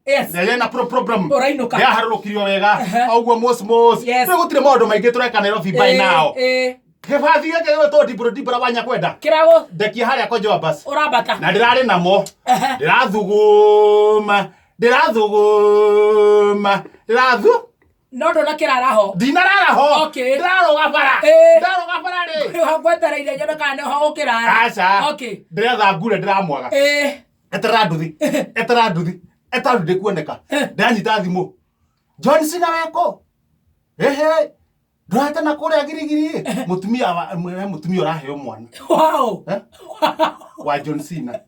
Yes. Ndĩrarĩ na problem. Ũrainũka. Ndĩraharũrũkirio wega. Ehe. Ũguo mos mos. Yes. Rĩu gũtirĩ maũndũ maingĩ tũreka Nairobi by Ĩĩ, now. ĩĩ. Kĩbathi gĩkĩ gĩgwĩtwo Ndibũrũ Ndibũra wa Nyakwenda. Kĩrago Ndekia harĩa Konjoa bus. ũrambata. Na ndĩrarĩ namo. Ehe. Ndĩrathuguma. Ndĩrathuguma. Ndĩrathu. No ndũnakĩrara ho. Ndinarara ho. Okay. Ndĩrarũga bara. Ĩĩ. Ndĩrarũga bara rĩ. Rĩu ngwetereire nyone kana nĩho ũkĩrara. Aca. Okay. Ndĩretha ngure ndĩramwaga. Ĩĩ. Eterera nduthi. Eterera nduthi. Eterera nduthi ndĩkuoneka. Ndĩranyita thimũ. John Cena weko. Ehe. Ndũrate na kũrĩa girigiri. Mũtumia wa mũtumia ũraheo mwana. Wow. Eh? Wa John Cena.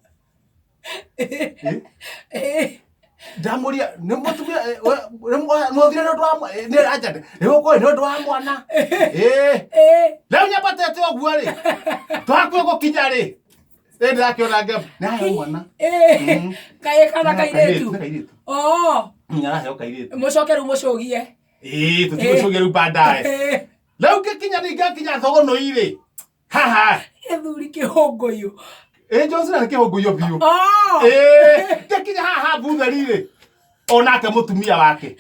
Eh? Ĩĩ. Ndamũria nĩ mũtumia eh, we- nĩ mwa- mũthire nĩ ũndũ wa mwa- eh, nĩ anja nĩ gũkũrĩ nĩ ũndũ wa mwana. Ĩĩ. Ĩĩ. Rĩu nyambatĩte ũguo rĩ. Twakuĩ gũkinya rĩ. Rĩ ndĩrakĩona ngem. Nĩ aheo mwana. Ĩĩ. Mm. Kaĩ kana kairĩtu. Nĩ kairĩtu. Oo. Nĩ araheo kairĩtu. Mũcoke rĩu mũcũgie. Ĩĩ tũtigũcũgia rĩu baadaye. Ĩĩ. Rĩu ngĩkinya ningĩ ngakinya thogono-inĩ rĩ. Haha. Gĩthuri kĩhũngũyũ. Ĩĩ Johnson nĩ kĩhũngũyũ biũ. Oo. Ĩĩ ngĩkinya haha butheri rĩ. Onake mũtumia wake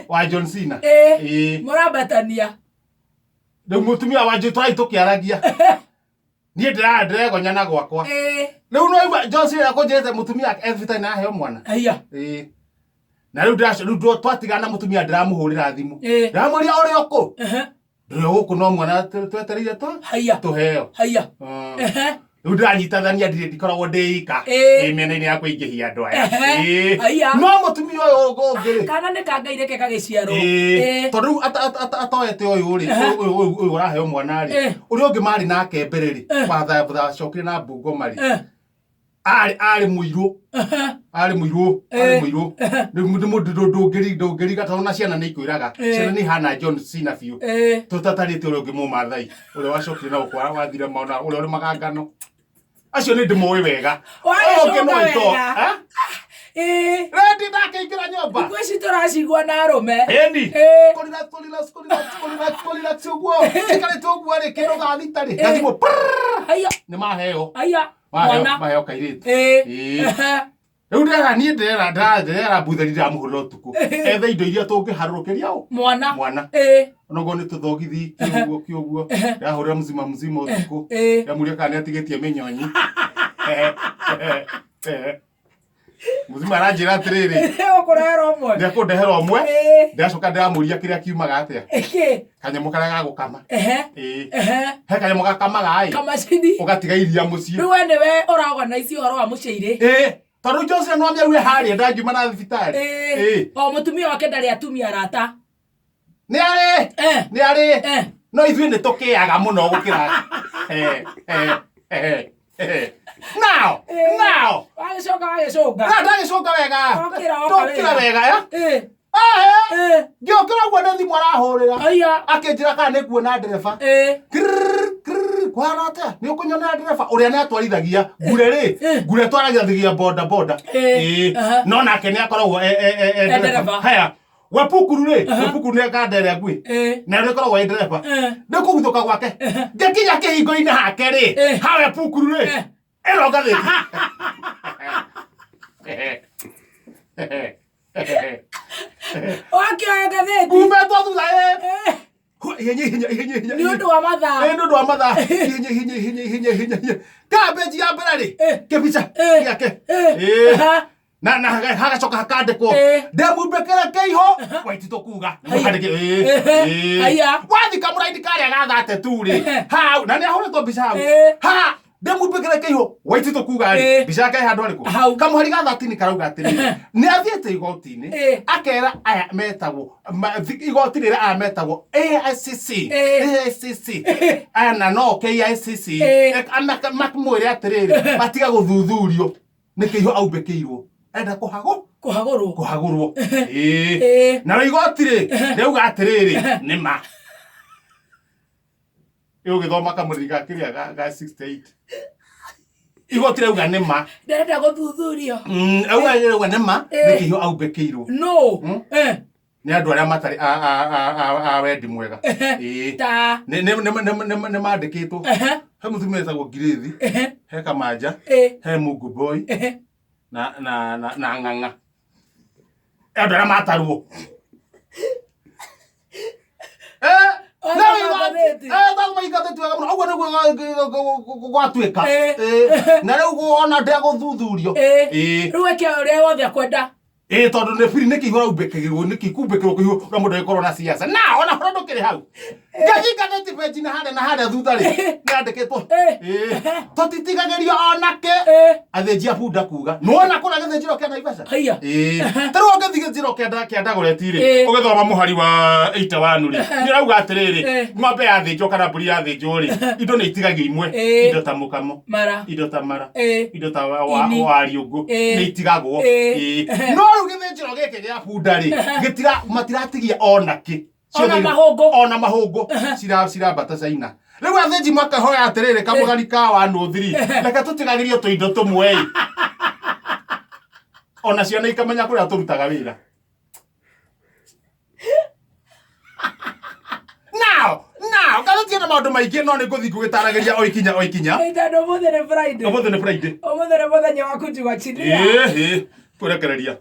wa John Cena. Ĩĩ. Ĩĩ. Mũrambatania. Rĩu mũtumia wa John tũrathiĩ tũkĩaragia. Niĩ ndĩra ndĩregonya na gwakwa. Ĩĩ. Rĩu no igua John Cena akũnjĩrĩte mũtumia wake e thibitarĩ na aheo mwana. Aya. Ĩĩ. Na rĩu ndĩraco rĩu twatigana na mũtumia ndĩramũhũrĩra thimũ. Ĩĩ. Ndĩramũria ũrĩ ũkũ? Ehe. Ndĩrĩ gũkũ no mwana twetereire tũ Haya. tũheo. Haya. Mm. Ehe. Rĩu ndĩranyitithania ndirĩ ndikoragwo ndĩ ika. Ĩĩ. Ĩ mĩena-inĩ ya kũingĩhia andũ aya. Ehe. Ĩĩ. Haya. No mũtumia ũyũ ũngĩ rĩ. Kana nĩ ka Ngai reke gagĩciarwo. Ĩĩ. Ĩĩ. Tondũ rĩu atoete ũyũ rĩ, Ehe. ũyũ ũyũ ũyũ ũraheo mwana rĩ, Ĩĩ. ũrĩa ũngĩ marĩ nake mbere rĩ, Eh. wacokire na Bungoma rĩ, Eh. arĩ arĩ mũirũ Ehe. arĩ mũirũ arĩ Eh. mũirũ Ehe. nĩ nĩ mũndũ ndũngĩriga tondũ na ciana nĩ ikwĩraga Eh. ciana nĩ ihana John Cena biũ Ĩĩ. tũtatarĩte ũrĩa ũngĩ mũmathai ũrĩa wacokire na gũkũ wathire maona ũrĩa ũrĩ magangano acio nĩ ndĩmoĩ wega Ũyũ ũngĩ no Wagĩcoka ito wega. Ĩĩ. rendi ndakĩingĩra nyũmba Thikũ ici tũracigua na arũme. ĩni Ĩĩ. kå relax kå relax kå relax kå relax kå relax ũguo cikarĩte ũguo rĩ kĩndũ thaa thita rĩ gathimũ Haya. nĩ maheo Haya. maheo Mwana. maheo kairĩtu Ĩĩ. Ĩĩ. Ehe. rĩu ndĩrera niĩ ndĩrera ndĩra- ndĩrera mbutheri ndĩramũhũrĩra ũtukũ ethe indo iria tũngĩharũrũkĩria ũ Mwana. mwana Ĩĩ. onokorwo nĩ tũthogithi kĩũguo kĩũguo ndĩrahũrĩra mzima mzima ũtukũ Ĩĩ. ndĩramũria kana nĩ atigĩtie mĩnyonyi mzima aranjĩra atĩrĩrĩ Ũkũrehera ũmwe. ndekũndehera ũmwe Ĩĩ. ndĩracoka ndĩramũria kĩrĩa kiumaga atĩa Ĩkĩ. kanyamũ karĩa ga gũkama Ehe. ĩĩ Ehe. he kanyamũ gakamaga ĩ Kamacini. ũgatiga iria mũciĩ Rĩu we nĩwe ũraorganize ũhoro wa mũciĩ-rĩ. ĩĩ tondũ Johnson no amĩarue harĩa ndangiuma na thibitarĩ Ĩĩ. ĩĩ O mũtumia wake ndarĩ atumia arata. nĩ arĩ Eh. nĩ arĩ Eh. no ithuĩ nĩ tũkĩaga mũno gũkĩra Eh, eh, eh, eh. now Eh. now Wagĩcoka wagĩcũnga. na ndagĩcũnga wega Ndokĩra woka ndokĩra wĩra. wega ya Ĩĩ. Ahe, Ĩĩ. ngĩũkĩra ũguo nĩ thimũ arahũrĩra Aya. akĩnjĩra kana nĩ nguona ndereba Ĩĩ. Grrrr, grrrr, kũhana atĩa nĩ ũkũnyonera ndereba ũrĩa nĩ atwarithagia ngure rĩ Eh. ngure atwarithagia boda boda Eh. Ĩĩ. Aha. no nake nĩ akoragwo e- e- e- e E ndereba ndereba. haya wepukuru rĩ wepukuru nĩ eka ndere ngui Ĩĩ. na nĩ ĩkoragwo ĩ ndereba Eh. nĩ kũguthũka gwake ngĩkinya kĩhingo-inĩ hake rĩ Eh. ha wepukuru rĩ Eh. ĩno ngathĩti Wakĩoya ngathĩti. Umetwo thutha ĩ Eh. ihenya ihenya ihenya ihenya Nĩ ũndũ wa mathaa. Ĩ, nĩ ũndũ wa mathaa ihenya ihenya ihenya ihenya ihenya ihenya kambĩnji ya mbere rĩ Eh. kĩbica Eh. gĩake Eh. Ĩ. Aha. na na hagacoka hakandĩkwo Eh. ndĩmumbĩkĩre kĩiho waititũ kuga Haya. Handĩke, ĩ, Ehe. ĩ. Haya. wathika mũraini karĩa gathate tu rĩ Ehe. hau na nĩ ahũrĩtwo mbica hau Eh. ha ndĩmumbĩkĩre kĩiho waititũ kuga rĩ Eh. mbica yake ĩ handũ harĩkũ Hau. kamũhari ga 13 karauga atĩrĩrĩ nĩ athiĩte igoti-inĩ Eh. akera aya metagwo igoti rĩrĩa aya metagwo AICC Eh. AICC aya na no KICC Eh. Makmwĩre atĩrĩrĩ matiga gũthuthurio nĩ kĩiho aumbĩkĩirwo enda kũhagũ Kũhagũrwo. kũhagũrwo Ĩĩ. Ĩĩ. narĩo igoti rĩ rĩauga atĩrĩrĩ nĩ ma ĩgũgĩthoma kamũrĩri ga kĩrĩa ga 68 igoti rĩauga nĩ ma Ndĩrenda gũthuthurio. Rĩauga rĩauga nĩ ma Ĩĩ. nĩ kĩiho aumbĩkĩirwo No. Eh. nĩ andũ arĩa matarĩ a wendi mwega Ĩĩ. Ta. Nĩ mandĩkĩtwo Ehe. he mũtumia wĩtagwo Ngirĩthi Ehe. he Kamanja Ĩĩ. he Mungu Boy Ehe. na na na na Ng'ang'a. Andũ arĩa matarwo. Othe magathĩti. Thoma igathĩti wega mũno. Ũguo nĩguo gwatuĩka. Na rĩu ona ndegũthuthurio. Rĩu eke ũrĩa wothe akwenda. Ĩ, tondũ nĩ biri nĩ kĩihũ ũraumbĩkĩrwo, nĩ kĩkumbĩkĩrwo kĩihũ ũrĩa mũndũ agĩkorwo na siasa na ona ũrĩa ndũkĩrĩ hau ngathi ngathĩti benji na harĩa na harĩa thutha rĩ nĩyandĩkĩtwo. Tũtitigagĩrio onake. Athĩnji a bunda kuga nĩwona kũrĩa gĩthĩnjĩro kĩa Naivasha. Haiya. Ta rĩu ũngĩthiĩ gĩthĩnjĩro kĩa Dagoretti rĩ, ũgĩthoma mũhari wa 81 rĩ, nĩ ũrauga atĩrĩrĩ, ng'ombe yathĩnjwo kana mbũri yathĩnjwo rĩ, indo nĩ itigagio imwe, indo ta mũkamo, Mara. indo ta mara, indo ta Ini. wariũngũ nĩ itigagwo. No rĩu gĩthĩnjĩro gĩkĩ gĩa bunda rĩ, gĩtira matiratigia ona kĩ. Ona mahũngũ. Ona mahũngũ cirambata China. Rĩu athĩnji makahoya atĩrĩrĩ, kamũgari ka wa nũthiri, reke tũtigagĩrio tũindo tũmwe ĩ, ona ciana ikamenya kũrĩa tũrutaga wĩra. Now ngathĩti ĩna maũndũ maingĩ, no nĩ ngũthiĩ ngũgĩtaragĩria o ikinya o ikinya. Ĩ, tondũ ũmũthĩ nĩ Friday. Ũmũthĩ nĩ Friday. Ũmũthĩ nĩ mũthenya wa kujiwachilia. Ĩhĩ, kũrekereria.